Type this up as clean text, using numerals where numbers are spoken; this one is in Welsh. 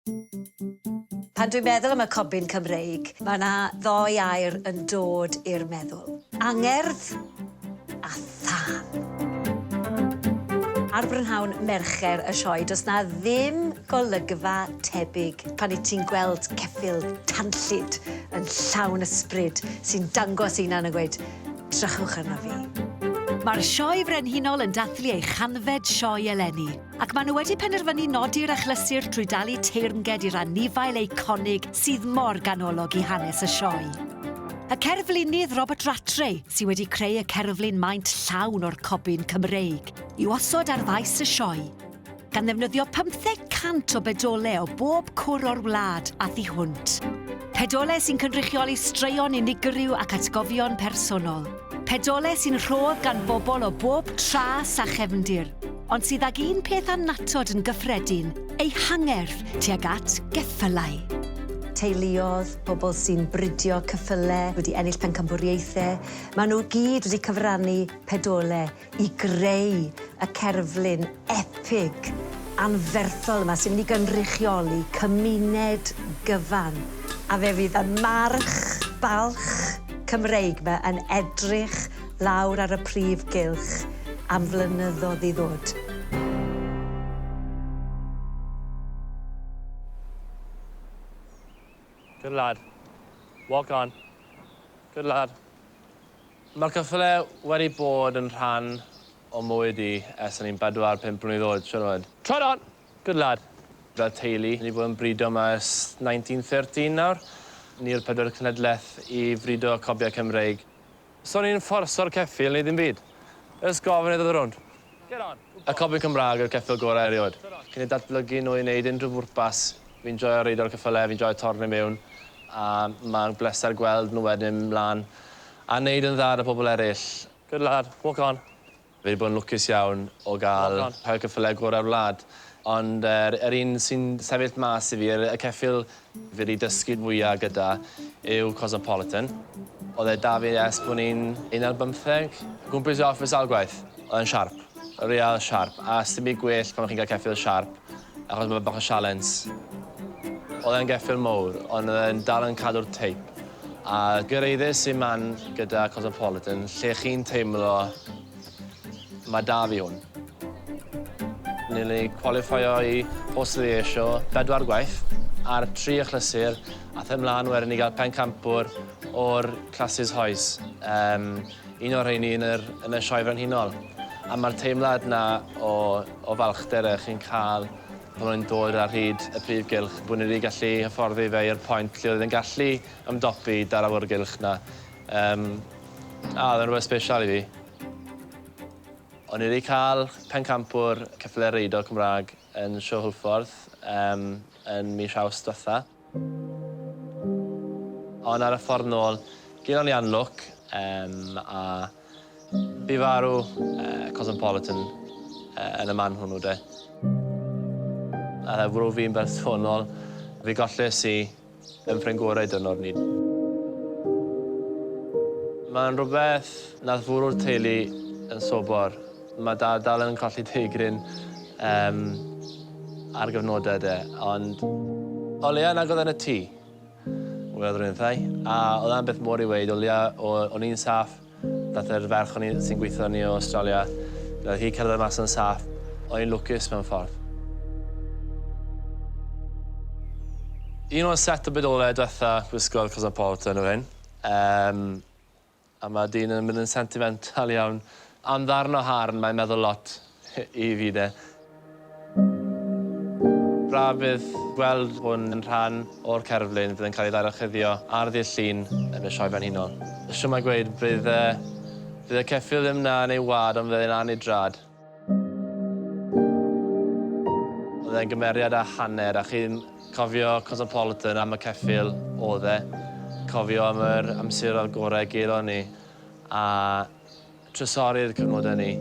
Pan dwi'n meddwl am y cobyn Cymreig, mae 'na ddou air yn dod i'r meddwl. Angerdd a thân. Ar brynhawn Mercher y sioe, does 'na ddim golygfa tebyg pan wyt ti'n gweld ceffyl tanllyd yn llawn ysbryd sy'n dangos ei hunan a gweud, 'Drychwch arno fi'. Mae'r Sioe Frenhinol yn dathlu ei chanfed sioe eleni. Ac maen nhw wedi penderfynu nodi'r achlysur trwy dalu teyrnged i'r anifail eiconig sydd mor ganolog i hanes y sioe. Y cerflunydd Robert Rattray sydd wedi creu y cerflun maint llawn o'r cobyn Cymreig i'w osod ar faes y sioe, gan ddefnyddio pymtheg 100 o bedole o bob cwr o'r wlad a thu hwnt. Pedole sy'n cynrychioli straeon unigryw ac atgofion personol. Pedole sy'n rhodd gan bobl o bob tras a chefndir, ond sydd ag un peth annatod yn gyffredin, eu hangerdd tuag at geffylau. Teuluodd, pobl sy'n bridio ceffylau, wedi ennill pencampwriaethau, maen nhw gyd wedi cyfrannu pedole i greu y cerflun epig anferthol yma sy'n mynd i gynrychioli cymuned gyfan. A fe fydd y march balch Cymreig 'ma yn edrych lawr ar y prif gylch am flynyddodd i ddod. Good lad. Walk on. Good lad. Mae'r ceffylau wedi bod yn rhan o mywyd i ers o'n i'n bedwar, pump mlwydd oed, siŵr o fod. Trot on! Good lad. Fel teulu, ni 'di bod yn brido 'ma ers 1913 nawr. Ni yw'r pedwerydd cenhedlaeth i frido cobiau Cymreig. So ni'n fforso'r ceffyl neu ddim byd. Jyst gofyn iddo ddod rownd. Y coffi Cymraeg yw'r ceffyl gorau erioed. Chi'n eu datblygu nhw i wneud unrhyw bwrpas. Fi'n joio reido'r ceffylau, fi'n joio torri nhw mewn, a mae'n bleser gweld nhw wedyn mlaen a wneud yn dda 'da pobl eraill. Good lad, walk on. Fi 'di bod yn lwcus iawn o gael rhai o ceffylau gorau'r wlad, ond yr yr un sy'n sefyll mas i fi, yr y ceffyl fi 'di dysgu fwya gyda yw Cosmopolitan. Oedd e 'da fi ers bod ni'n un ar bymtheg. Gwmpes i off e sawl gwaith. Oedd e'n siarp. Real siarp. A sdim byd gwell pan chi'n cael ceffyl siarp, achos ma' fe bach o sialens. Oedd e'n geffyl mowr, ond oedd e'n dal yn cadw'r teip. A gyraeddus i man gyda Cosmopolitan lle chi'n teimlo ma' 'da fi hwn. Ni 'di qualifio i Horse of the Year Show bedwar gwaith ar tri achlysur ath e mlan wedyn i ga'l pencampwr o'r classes hoes. Yym un o'r rheini yn yr yn y Sioe Frenhinol. A ma'r teimlad 'na o o falchder e chi'n ca'l Pan o'n i'n dod ar hyd y prif gylch, bod ni wedi gallu hyfforddi fe i'r point lle oedd e'n gallu ymdopi 'da'r awyrgylch 'na. Yym, a oedd e'n rhywbeth special i fi. O'n i wedi cael pencampwr ceffylau reido Cymraeg yn Sioe Hwlffordd yym yn mis Awst dwetha. Ond ar y ffordd nôl, gelon ni anlwc yym a bu farw yy Cosmopolitan yy yn y man hwnnw de. Nath e fwrw fi'n bersonol, fi golles i yn ffrind gorau diwrnod 'ny. Ma'n rwbeth nath fwrw'r teulu yn sobor. Ma' dad dal yn colli teigryn yym ar gyfnode de ond o leia nag odd e yn y tŷ. Wedodd rywun wrtha i a odd e'n beth mor i weud o leia o- o'n i'n saff dath yr ferch o'n i sy'n gwitho ni o Australia nath hi cerdded mas yn saff o'n i'n lwcus mewn ffordd. Un o'r set o bedole dwetha gwisgodd Cosmopolitan yw hyn. Yym. A ma' dyn yn mynd yn sentimental iawn. Am ddarn o haearn mae'n meddwl lot i fi de. Braf fydd gweld hwn yn rhan o'r cerflun fydd yn cael ei ddadorchuddio ar ddydd Llun yn y Sioe Frenhinol. Shwmae gweud, bydd y bydd y ceffyl ddim 'na yn ei wlad ond fydd e'n 'na yn ei drad. Oedd e'n gymeriad a hanner, a chi'n cofio Cosmopolitan am y ceffyl oedd e, cofio am yr amseroedd gorau gelon ni, a trysori'r cyfnodau ni.